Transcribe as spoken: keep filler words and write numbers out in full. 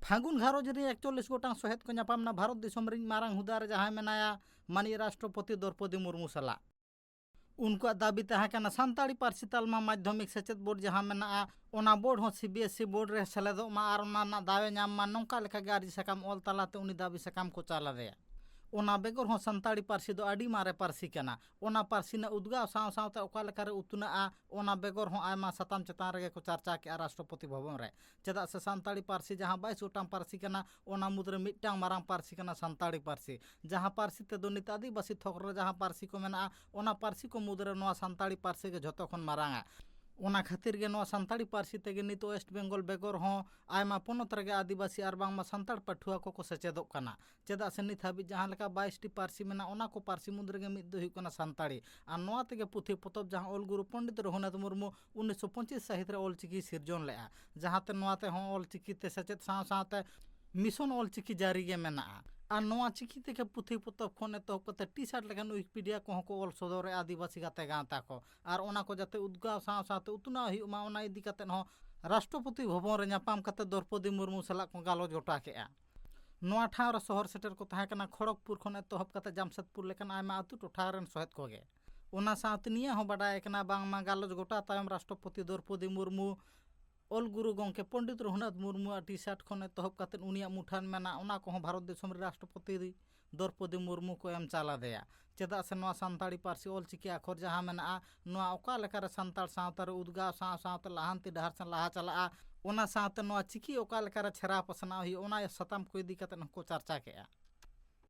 ᱯᱷᱟᱹᱜᱩᱱ ᱜᱷᱟᱨᱚᱸᱡᱽ ᱨᱤᱱ ᱮᱠᱪᱚᱞᱞᱤᱥ ᱜᱚᱴᱟᱝ ᱥᱚᱦᱮᱫ ᱠᱚ ᱧᱟᱯᱟᱢ ᱮᱱᱟ ᱵᱷᱟᱨᱚᱛ ᱫᱤᱥᱚᱢ ᱨᱤᱱ ᱢᱟᱨᱟᱝ ᱦᱩᱫᱟᱹ ᱨᱮ ᱡᱟᱦᱟᱸᱭ ᱢᱮᱱᱟᱭᱟ ᱢᱟᱱᱤᱡ ᱨᱟᱥᱴᱨᱚᱯᱚᱛᱤ ᱫᱨᱚᱣᱯᱚᱫᱤ ᱢᱩᱨᱢᱩ ᱥᱟᱞᱟᱜ᱾ ᱩᱱᱠᱩᱣᱟᱜ ᱫᱟᱹᱵᱤ ᱛᱟᱦᱮᱸ ᱠᱟᱱᱟ ᱥᱟᱱᱛᱟᱲᱤ ᱯᱟᱹᱨᱥᱤ ᱛᱟᱞᱢᱟ ᱢᱟᱫᱽᱫᱷᱚᱢᱤᱠ ᱥᱮᱪᱮᱫ ᱵᱳᱨᱰ ᱡᱟᱦᱟᱸ ᱢᱮᱱᱟᱜᱼᱟ, ᱚᱱᱟ ᱵᱳᱨᱰ ᱦᱚᱸ C B S E board ᱨᱮ ᱥᱮᱞᱮᱫᱚᱜ ᱢᱟ ᱟᱨ ᱚᱱᱟ ᱨᱮᱱᱟᱜ ᱫᱟᱣ ᱮ ᱧᱟᱢ ᱢᱟ, ᱱᱚᱝᱠᱟ ᱞᱮᱠᱟᱜᱮ ᱟᱹᱨᱡᱤ ᱥᱟᱠᱟᱢ ᱚᱞ ᱛᱟᱞᱟᱛᱮ ᱩᱱᱤ ᱫᱟᱹᱵᱤ ᱥᱟᱠᱟᱢ ᱠᱚ ᱪᱟᱞ ᱟᱫᱮᱭᱟ᱾ ᱚᱱᱟ ᱵᱮᱜᱚᱨ ᱦᱚᱸ ᱥᱟᱱᱛᱟᱲᱤ ᱯᱟᱹᱨᱥᱤ ᱫᱚ ᱟᱹᱰᱤ ᱢᱟᱨᱮ ᱯᱟᱹᱨᱥᱤ ᱠᱟᱱᱟ᱾ ᱚᱱᱟ ᱯᱟᱹᱨᱥᱤ ᱨᱮᱱᱟᱜ ᱩᱫᱽᱜᱟᱹᱣ ᱥᱟᱶ ᱥᱟᱶᱛᱮ ᱚᱠᱟ ᱞᱮᱠᱟᱨᱮ ᱩᱛᱱᱟᱹᱜᱼᱟ, ᱚᱱᱟ ᱵᱮᱜᱚᱨ ᱦᱚᱸ ᱟᱭᱢᱟ ᱥᱟᱛᱟᱢ ᱪᱮᱛᱟᱱ ᱨᱮᱜᱮ ᱠᱚ ᱪᱟᱨᱪᱟ ᱠᱮᱜᱼᱟ ᱨᱟᱥᱴᱨᱚᱯᱚᱛᱤ ᱵᱷᱚᱵᱚᱱ ᱨᱮ᱾ ᱪᱮᱫᱟᱜ ᱥᱮ ᱥᱟᱱᱛᱟᱲᱤ ᱯᱟᱹᱨᱥᱤ ᱡᱟᱦᱟᱸ ᱵᱟᱭᱤᱥ ᱜᱚᱴᱟᱝ ᱯᱟᱹᱨᱥᱤ ᱠᱟᱱᱟ, ᱚᱱᱟ ᱢᱩᱫᱽᱨᱮ ᱢᱤᱫᱴᱟᱝ ᱢᱟᱨᱟᱝ ᱯᱟᱹᱨᱥᱤ ᱠᱟᱱᱟ ᱥᱟᱱᱛᱟᱲᱤ ᱯᱟᱹᱨᱥᱤ᱾ ᱡᱟᱦᱟᱸ ᱯᱟᱹᱨᱥᱤ ᱛᱮᱫᱚ ᱱᱤᱛ ᱟᱹᱫᱤᱵᱟᱹᱥᱤ ᱛᱷᱚᱠ ᱨᱮ ᱡᱟᱦᱟᱸ ᱯᱟᱹᱨᱥᱤ ᱠᱚ ᱢᱮᱱᱟᱜᱼᱟ, ᱚᱱᱟ ᱯᱟᱹᱨᱥᱤ ᱠᱚ ᱢᱩᱫᱽᱨᱮ ᱱᱚᱣᱟ ᱥᱟᱱᱛᱟᱲᱤ ᱯᱟᱹᱨᱥᱤ ᱜᱮ ᱡᱷᱚᱛᱚ ᱠᱷᱚᱱ ᱢᱟᱨᱟᱝᱟ᱾ ᱚᱱᱟ ᱠᱷᱟᱹᱛᱤᱨ ᱜᱮ ᱱᱚᱣᱟ ᱥᱟᱱᱛᱟᱲᱤ ᱯᱟᱹᱨᱥᱤ ᱛᱮᱜᱮ ᱱᱤᱛ ᱳᱭᱮᱥᱴ ᱵᱮᱝᱜᱚᱞ ᱵᱮᱜᱚᱨ ᱦᱚᱸ ᱟᱭᱢᱟ ᱯᱚᱱᱚᱛ ᱨᱮᱜᱮ ᱟᱹᱫᱤᱵᱟᱹᱥᱤ ᱟᱨ ᱵᱟᱝᱢᱟ ᱥᱟᱱᱛᱟᱲ ᱯᱟᱹᱴᱷᱩᱣᱟᱹ ᱠᱚᱠᱚ ᱥᱮᱪᱮᱫᱚᱜ ᱠᱟᱱᱟ᱾ ᱪᱮᱫᱟᱜ ᱥᱮ ᱱᱤᱛ ᱦᱟᱹᱵᱤᱡ ᱡᱟᱦᱟᱸ ᱞᱮᱠᱟ ᱵᱟᱭᱤᱥ ᱴᱤ ᱯᱟᱹᱨᱥᱤ ᱢᱮᱱᱟᱜᱼᱟ, ᱚᱱᱟ ᱠᱚ ᱯᱟᱹᱨᱥᱤ ᱢᱩᱫᱽ ᱨᱮᱜᱮ ᱢᱤᱫ ᱫᱚ ᱦᱩᱭᱩᱜ ᱠᱟᱱᱟ ᱥᱟᱱᱛᱟᱲᱤ᱾ ᱟᱨ ᱱᱚᱣᱟ ᱛᱮᱜᱮ ᱯᱩᱛᱷᱤ ᱯᱚᱛᱚᱵ ᱡᱟᱦᱟᱸ ᱚᱞ ᱜᱩᱨᱩ ᱯᱚᱱᱰᱤᱛ ᱨᱚᱜᱷᱩᱱᱟᱛᱷ ᱢᱩᱨᱢᱩ ᱩᱱᱤᱥᱥᱚ ᱯᱚᱸᱪᱤᱥ ᱥᱟᱹᱦᱤᱛ ᱨᱮ ᱚᱞᱪᱤᱠᱤ ᱥᱤᱨᱡᱚᱱ ᱞᱮᱫᱼᱟ, ᱡᱟᱦᱟᱸᱛᱮ ᱱᱚᱣᱟ ᱛᱮᱦᱚᱸ ᱚᱞᱪᱤᱠᱤ ᱛᱮ ᱥᱮᱪᱮᱫ ᱥᱟᱶ ᱥᱟᱶᱛᱮ ᱢᱤᱥᱚᱱ ᱚᱞᱪᱤᱠᱤ ᱡᱟᱹᱨᱤ ᱜᱮ ᱢᱮᱱᱟᱜᱼᱟ᱾ ᱟᱨ ᱱᱚᱣᱟ ᱪᱤᱠᱤ ᱛᱮᱜᱮ ᱯᱩᱛᱷᱤ ᱯᱚᱛᱚᱵ ᱠᱷᱚᱱ ᱮᱛᱚᱦᱚᱵ ᱠᱟᱛᱮ ᱴᱤ ᱥᱟᱨᱴ ᱞᱮᱠᱟᱱ ᱣᱤᱠᱤᱯᱤᱰᱤᱭᱟ ᱠᱚᱦᱚᱸ ᱠᱚ ᱚᱞ ᱥᱚᱫᱚᱨᱮᱫᱼᱟ ᱟᱹᱫᱤᱵᱟᱹᱥᱤ ᱜᱟᱛᱮ ᱜᱟᱶᱛᱟ ᱠᱚ᱾ ᱟᱨ ᱚᱱᱟ ᱠᱚ ᱡᱟᱛᱮ ᱩᱫᱽᱜᱟᱹᱣ ᱥᱟᱶ ᱥᱟᱶᱛᱮ ᱩᱛᱱᱟᱹᱣ ᱦᱩᱭᱩᱜ ᱢᱟ, ᱚᱱᱟ ᱤᱫᱤ ᱠᱟᱛᱮ ᱦᱚᱸ ᱨᱟᱥᱴᱨᱚᱯᱚᱛᱤ ᱵᱷᱚᱵᱚᱱ ᱨᱮ ᱧᱟᱯᱟᱢ ᱠᱟᱛᱮ ᱫᱨᱚᱣᱯᱚᱫᱤ ᱢᱩᱨᱢᱩ ᱥᱟᱞᱟᱜ ᱠᱚ ᱜᱟᱞᱚᱪ ᱜᱚᱴᱟ ᱠᱮᱜᱼᱟ᱾ ᱱᱚᱣᱟ ᱴᱷᱟᱶ ᱨᱮ ᱥᱚᱦᱚᱨ ᱥᱮᱴᱮᱨ ᱠᱚ ᱛᱟᱦᱮᱸ ᱠᱟᱱᱟ ᱠᱷᱚᱲᱚᱜᱽᱯᱩᱨ ᱠᱷᱚᱱ ᱮᱛᱚᱦᱚᱵ ᱠᱟᱛᱮ ᱡᱟᱢᱥᱮᱫᱽᱯᱩᱨ ᱞᱮᱠᱟᱱ ᱟᱭᱢᱟ ᱟᱹᱛᱩ ᱴᱚᱴᱷᱟ ᱨᱮᱱ ᱥᱚᱦᱮᱫ ᱠᱚᱜᱮ᱾ ᱚᱱᱟ ᱥᱟᱶᱛᱮ ᱱᱤᱭᱟᱹ ᱦᱚᱸ ᱵᱟᱰᱟᱭ ᱠᱟᱱᱟ ᱵᱟᱝᱢᱟ ᱜᱟᱞᱚᱪ ᱜᱚᱴᱟ ᱛᱟᱭᱚᱢ ᱨᱟᱥᱴᱨᱚᱯᱚᱛᱤ ᱫᱨᱚᱣᱯᱚᱫᱤ ᱢᱩᱨᱢᱩ ᱚᱞ ᱜᱩᱨᱩ ᱜᱚᱢᱠᱮ ᱯᱚᱱᱰᱤᱛ ᱨᱚᱜᱷᱩᱱᱟᱛᱷ ᱢᱩᱨᱢᱩᱣᱟᱜ ᱴᱤ ᱥᱟᱨᱴ ᱠᱷᱚᱱ ᱮᱛᱚᱦᱚᱵ ᱠᱟᱛᱮ ᱩᱱᱤᱭᱟᱜ ᱢᱩᱴᱷᱟᱹᱱ ᱢᱮᱱᱟᱜ, ᱚᱱᱟ ᱠᱚᱦᱚᱸ ᱵᱷᱟᱨᱚᱛ ᱫᱤᱥᱚᱢ ᱨᱮ ᱨᱟᱥᱴᱨᱚᱯᱚᱛᱤ ᱫᱨᱚᱣᱯᱚᱫᱤ ᱢᱩᱨᱢᱩ ᱠᱚ ᱮᱢ ᱪᱟᱞ ᱟᱫᱮᱭᱟ᱾ ᱪᱮᱫᱟᱜ ᱥᱮ ᱱᱚᱣᱟ ᱥᱟᱱᱛᱟᱲᱤ ᱯᱟᱹᱨᱥᱤ ᱚᱞᱪᱤᱠᱤ ᱟᱠᱷᱚᱨ ᱡᱟᱦᱟᱸ ᱢᱮᱱᱟᱜᱼᱟ, ᱱᱚᱣᱟ ᱚᱠᱟ ᱞᱮᱠᱟᱨᱮ ᱥᱟᱱᱛᱟᱲ ᱥᱟᱶᱛᱟ ᱨᱮ ᱩᱫᱽᱜᱟᱹᱣ ᱥᱟᱶ ᱥᱟᱶᱛᱮ ᱞᱟᱦᱟᱱᱛᱤ ᱰᱟᱦᱟᱨ ᱥᱮᱱ ᱞᱟᱦᱟ ᱪᱟᱞᱟᱜᱼᱟ, ᱚᱱᱟ ᱥᱟᱶᱛᱮ ᱱᱚᱣᱟ ᱪᱤᱠᱤ ᱚᱠᱟ ᱞᱮᱠᱟᱨᱮ ᱪᱷᱮᱨᱟᱣ ᱯᱟᱥᱱᱟᱣ ᱦᱩᱭᱩᱜᱼᱟ, ᱚᱱᱟ ᱥᱟᱛᱟᱢ ᱠᱚ ᱤᱫᱤ ᱠᱟᱛᱮ ᱦᱚᱸᱠᱚ ᱪᱟᱨᱪᱟ ᱠᱮᱜᱼᱟ᱾